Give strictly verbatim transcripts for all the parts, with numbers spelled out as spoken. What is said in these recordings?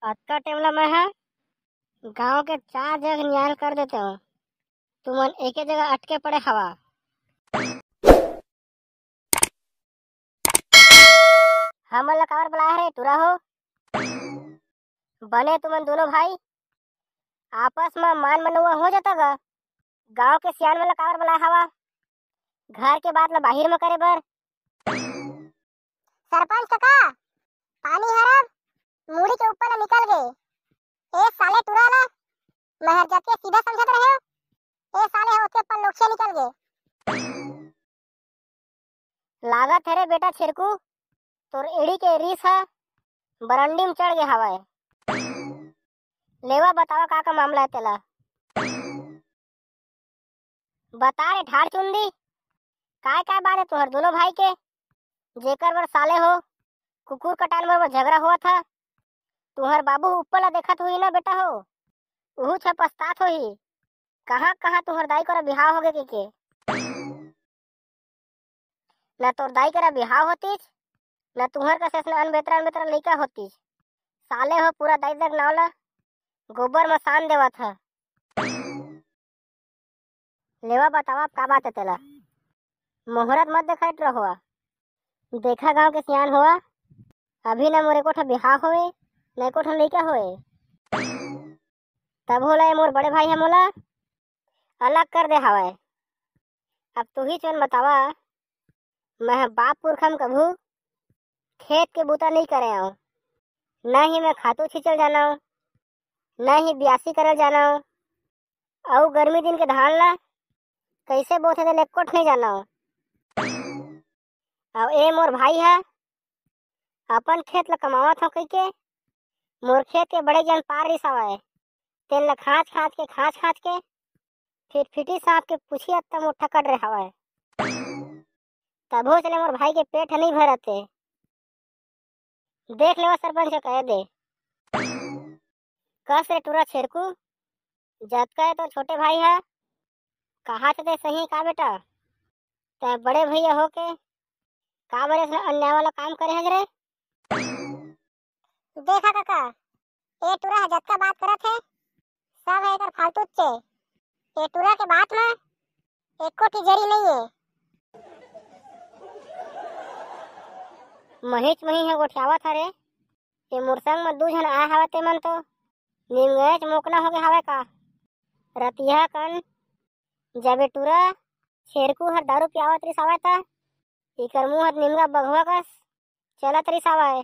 अतका टेम ला मैं ह गांव के चार जगह न्याय कर देते हूँ। तुमन एके जगह अटके पड़े हवा। हमन ला काबर बुलाए हरे टूरा हो? बने तुमन दोनों भाई आपस में मान मनौवा हो जाता गा। गांव के सियान मन ला काबर बुलाए हवा? घर के बात ला बाहिर में करे बर। सरपंच कका, पानी हर अब मुड़ी के ऊपर ले निकल गे। ए साले टुरा ला, मैं हर जब के सीधा समझत रहे, ए साले ह ओके ऊपर लोकसे निकल गे। लागत हे रे बेटा छेरकू, तोर एड़ी के रीस ह बरंडी में चढ़ गे हवय। लेवा बतावा का का मामला हे तेला। बता रे ठाड़ चुंदी, काय काय बात हे तुहर दोनों भाई के, जेकर बर साले हो कुकुर कटान बर झगड़ा होवत ह? तुहर बाबू ऊपर ला देखत होही ना बेटा हो, उहू छ पछतात होही। कहाँ कहाँ तुहर दाई करा बिहाव होगे के, के? ना तोर दाई करा बिहाव होतीस, ना तुहर कस असन अनबेतरा अनबेतरा लइका होतीस। साले हो पूरा दाई ददा के नाव ला गोबर म सान देवत ह। लेवा बतावा अब का बात हे तेला। मोहरत मत देखाइत रहो। देखा गांव के सियान होवा, अभी ना मोर एको ठा बिहाव होवे, ना एको ठा लइका होवे। तभो ले मोर बड़े भाई ह मोला अलग कर दे हवय। अब तुही चोन बतावा, मैं ह बाप पुरखा म कभू खेत के बूता नइ करे हंव, न ही मैं खातू छींचल जानव, न ही बियासी करल जानव, अउ गर्मी दिन के धान ला कइसे बोथे तेला एक्कोठ नइ जानव। अउ ए मोर भाई ह अपन खेत ला कमावत हंव कहिके मोर खेत के बड़े जन पार रिसावय, तेन ला खांच खांच के, खांच खांच के फिटफिटी सांप के पूछी अत्ता मोट्ठा कट रे हवय। तभो चले मोर भाई के पेट ह नइ भरत हे। देख लेवा सरपंच ह कहे दे। कस रे टूरा छेरकू, जतका हे तोर छोटे भाई ह, कहाथे ते सही का बेटा? तैं बड़े भैया होके काबर अइसन अन्याय वाला काम करे हस रे? देखा कका, ए टूरा ह जतका बात करत हे, सब हे एकर फालतू चे। ए टूरा के बात म एको ठी जरी नइ हे। महीच मही ह गोठियावत हरे, ए मोर संग म दू झन आए हवय, ते मन तो निमगेच मोकना होगे हवय का? रतिहा कन जब ए टूरा छेरकू हर दारू पियावत रिस हवय त इकर मुंह ह निमगा बघवा कस चलत रिस हवय।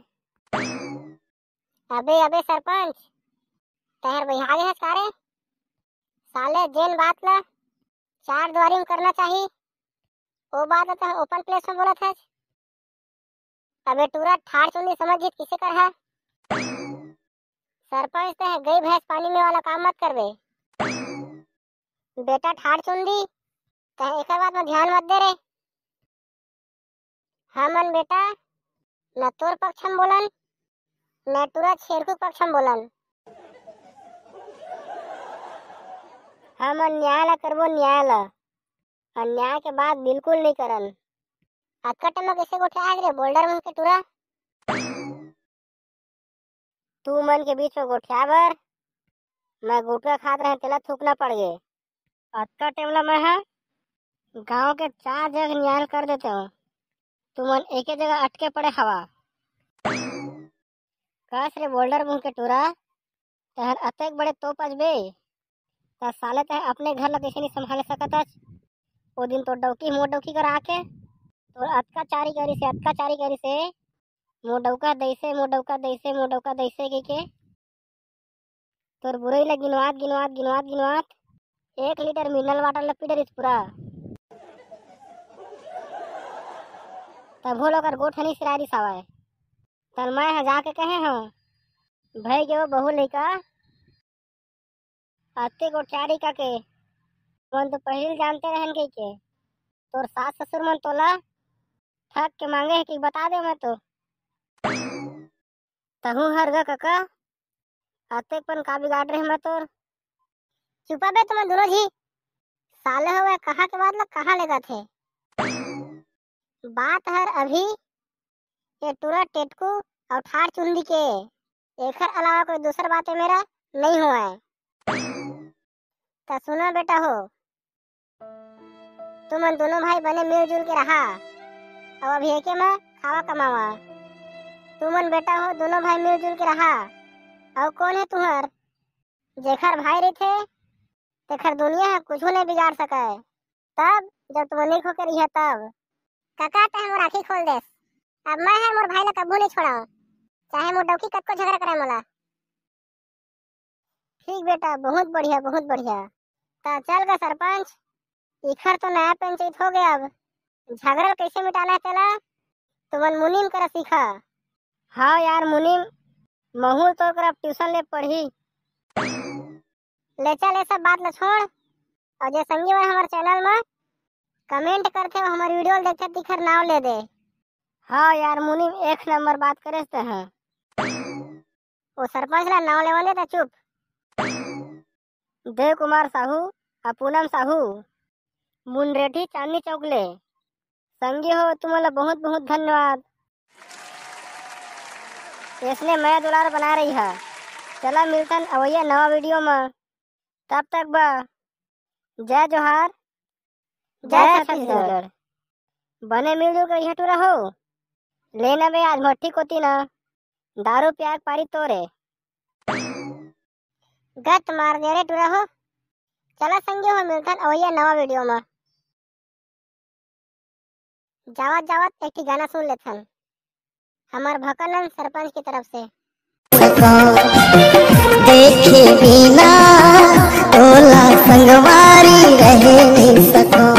अबे अबे सरपंच, तैं हर बइहा गे हस का रे? साले जेन बात ला चार दुवारी म करना चाही, ओ बात ला तैं ओपन प्लेस म बोलत हस। अबे टूरा ठाड़ चुंदी समझ जीत किसे कर है? सरपंच तैं गई भैंस पानी में वाला काम मत करबे। बेटा ठाड़ चुंदी, तैं एकर बात में ध्यान मत दे रे। हमन बेटा न तोर पक्ष में बोलन, न टूरा छेरकू पक्ष में बोलन। हमन न्याय ला करबो, न्याय ला। अन्याय के बात बिल्कुल नहीं करन। अतका टाइम में कैसे गोठिया रे बोल्डर मन के टूरा? तू मन के बीच में गोठिया बर मैं गुटखा खात रहे तेला थूकना पड़ गे। अतका टाइम ला मैं ह गांव के चार जगह न्याय कर देते हूँ, तुमन एके जगह अटके पड़े हवा। कस रे बोल्डर मुंह के टूरा, तहर अतेक बड़े तोप अजबे, त साले तह अपने घर ला कइसे नहीं संभाले सकत अस? ओ दिन तोर डौकी मोर डौकी कर आके तोर अतका चारी करी से, अतका चारी करी से, मोर डौका दैसे, मोर डौका दैसे, मोर डौका दैसे के, के तोर बुरई ला गिनवात, गिनवात, गिनवात, गिनवात एक लीटर मिनरल वाटर ला पी डरिस पूरा। तभो लोकर गोठनी सिरारिस हवय। तन मैं ह जाके कहे हंव, "भई गे ओ बहू लइका, अत्ते गोठियारी का के, मन तो पहिली जानते रहन कहिके, तोर सास ससुर मन तोला ठग के मांगे हे कि बता दे मैं तो।" तहूं हर गा कका, अतेक पन का बिगाड़ रहे मैं तोर? चुपा बे तुमन दोनों झी। साले हो गए, कहाँ के बात ला कहाँ ले जाथे? बात हर अभी ये टूरा टेटकू अउ ठाड़ चुंदी के। एखर अलावा कोई दूसर बात ए मेरा नहीं होवय। त सुना बेटा हो, तुमन दोनों भाई बने मिलजुल के रहा, अउ अभी एके म खावा कमावा। तुमन बेटा हो, दोनों भाई मिलजुल के रहा। अउ कौन है तुहर? जेखर भाई रहिथे, तेखर दुनिया ह कुछू नहीं बिगाड़ सकय। तब जब तुमन एक होके रहिया तब। कका, तैं मोर आँखी खोल देस। अब मैं हर मोर भाई ला कभू नहीं छोड़ाऊं, चाहे मोर डौकी कतको झगड़ा करे मोला। ठीक बेटा, बहुत बढ़िया, बहुत बढ़िया। त चल गा सरपंच, इखर तो नया पंचायत हो गया, अब झगड़ा ल कैसे मिटाना है तेला तुमन मुनीम करा सीखा। हाँ यार मुनीम, महूँ तो ओकरा ट्यूशन ले पढ़ी। ले चल, ये सब बात ला छोड़, अउ जे संगी मन हमर चैनल म कमेंट करथे अउ हमर वीडियो ल देखथे, तिखर नाव ले दे। हाँ यार मुनीम, एक नंबर बात करेस तैं ह। ओ सरपंच ला नाव लेवन दे त चुप। देव कुमार साहू अउ पूनम साहू, मुंडरेठी चांदनी चौक ले। संगी हो, तुमन ला बहुत बहुत धन्यवाद। ऐसने मया दुलार बनाए रहिहा। चला मिलथन अवइया नवा वीडियो म। तब तक बा, जय जोहार, जय जय छत्तीसगढ़। छत्तीसगढ़। बने मिलजुल के रहिहा टूरा हो। ले न बे, आज भट्ठी कोती न दारू पियाक पारी तोरे। गत मार दे रे टूरा हो। चला संगी हो, मिलथन अवइया नवा वीडियो म। जावत जावत एक ठी गाना सुन लेथन, हमर भकनन सरपंच की तरफ से। देखे बिना तोला संगवारी रहे नहीं सको।